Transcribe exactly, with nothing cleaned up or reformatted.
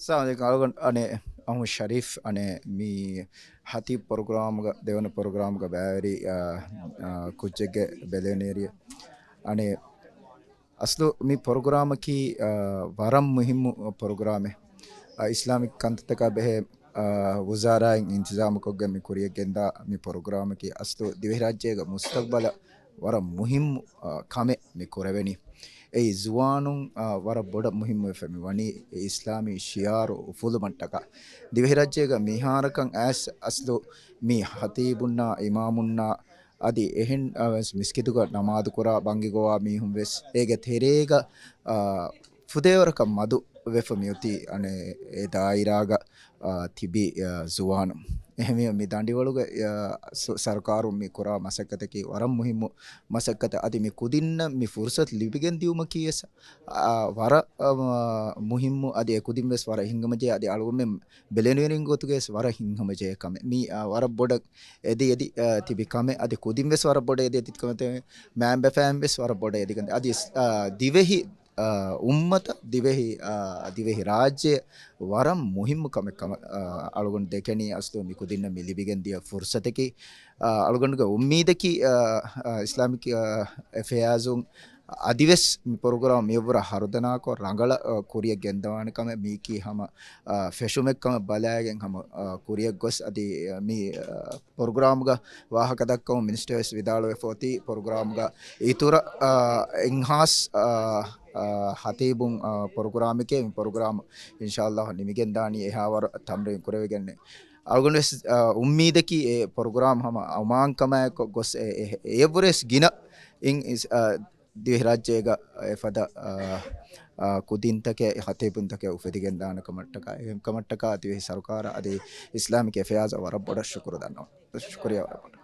އަސްސަލާމު ޢަލައިކުމް. އަޅުގަނޑު އަނެއް އަހުމަދު ޝަރީފް އަނެއް މި ހަތީބު ޕްރޮގްރާމުގަ ދެވަނަ ޕްރޮގްރާމުގަ ބައިވެރި، އާ، އާ، ކުއްޖެއްގެ ބެލެނިއަރި. އަނެއް އަސްލު މި ޕްރޮގްރާމަކީ، އާ، ވަރަށް މުހިއްމު ޕްރޮގްރާމެއް. އާ، އިސްލާމިކް ކަންތައްތަކާ ބެހޭ، އާ، ވުޒާރާއިން އިންތިޒާމުކޮށްގެން މި ކުރިޔަށްގެންދާ މި ޕްރޮގްރާމަކީ އަސްލު ދިވެހިރާއްޖޭގެ މުސްތަގްބަލަށް ވަރަށް މުހިއްމު، އާ، ކަމެއް މި ކުރެވެނީ. އެއީ ޒުވާނުން، އާ، ވަރަށް ބޮޑަށް މުހިއްމުވެފަ މި ވަނީ އެ އިސްލާމީ ޝިޢާރު އުފުލުމަށްޓަކާ. ދިވެހިރާއްޖޭގަ މިހާރަކަށް އައިސް އަސްލު މި ހަތީބުންނާ އިމާމުންނާ އަދި އެހެން، އާ، ވެސް މިސްކިތުގަ ނަމާދުކުރާ ބަންގިގޮވާ މީހުން ވެސް އޭގެ ތެރޭގަ، އާ، ފުދޭވަރަކަށް މަދު ވެފަ މިއޮތީ އަނެއް އެ ދާއިރާގަ، އާ، ތިބި، އާ، ޒުވާނުން. އެހެންވެ މި ދަނޑިވަޅުގެ، އާ، ސު-، ސަރުކާރުން މި ކުރާ މަސައްކަތަކީ ވަރަށް މުހިއްމު މަސައްކަތެއް. އަދި މި ކުދިންނަށް މި ފުރުސަތު ލިބިގެން ދިއުމަކީ ވެސް، އާ، ވަރަށް، އާ، މުހިއްމު. އަދި އެ ކުދިން ވެސް ވަރަށް ހިތްހަމަޖެހޭ. އަދި އަޅުގަނޑުމެން ބެލެނިއަރިންގެ ގޮތުގައި ވެސް ވަރަށް ހިތްހަމަޖެހޭ ކަމެއް. މި، އާ، ވަރަށް ބޮޑަށް އެދި އެދި، އާ، ތިބި ކަމެއް. އަދި ކުދިން ވެސް ވަރަށް ބޮޑަށް އެދި އެދި ކަމެއް. މައިންބަފައިން ވެސް ވަރަށް ބޮޑަށް އެދިގެން. އަދި އިސް-، އާ، ދިވެހި، އާ، އުއްމަތަށް، ދިވެހި، އާ، ދިވެހި ރާއްޖެ ވަރަށް މުހިއްމު ކަމެއް ކަމަށް، އާ، އަޅުގަނޑު ދެކެނީ އަސްލު މި ކުދިންނަށް މި ލިބިގެން ދިޔަ ފުރުސަތަކީ. އާ، އަޅުގަނޑުގެ އުއްމީދަކީ، އާ، އާ، އިސްލާމިކް، އާ، އެފެއާޒުން އަދިވެސް މި ޕްރޮގްރާމް މިއަށްވުރެ ހަރުދަނާކޮށް ރަނގަޅަށް، އާ، ކުރިޔަށް ގެންދަވާނެ ކަމެއް. މީކީ ހަމަ، އާ، ފެށުމެއް ކަމަށް ބަލާގެން ހަމަ، އާ، ކުރިޔަށް ގޮސް އަދި، އާ، މި، އާ، ޕްރޮގްރާމްގަ ވާހަކަ ދައްކަމުން މިނިސްޓަރ ވެސް ވިދާޅުވެފަ އޮތީ ޕްރޮގްރާމްގަ އިތުރަށް، އާ، އެންހާސް، އާ، އާ، ހަތީބުން، އާ، ޕްރޮގްރާމެކޭ. މި ޕްރޮގްރާމް އިންޝާﷲ ނިމިގެންދާނީ އެހާވަރު ތަމްރީން ކުރެވިގެން. އަޅުގަނޑު ވެސް، އާ، އުއްމީދަކީ އެ ޕްރޮގްރާމް ހަމަ އަމާންކަމާއެކު ގޮސް އެ، އެ، އެއަށްވުރެ ވެސް ގިނަ އިން އިސް-، އާ، ދިވެހިރާއްޖޭގަ އެފަދަ، އާ، އާ، ކުދިންތަކެއް، ހަތީބުންތަކެއް އުފެދިގެންދާނެ ކަމަށްޓަކާ، އެހެން ކަމަށްޓަކާ ދިވެހި ސަރުކާރަށް އަދި އިސްލާމިކް އެފެއާޒަށް ވަރަށް ބޮޑަށް ޝުކުރު ދަންނަވަން. ޝުކުރިޔާ ވަރަށް ބޮޑަށް.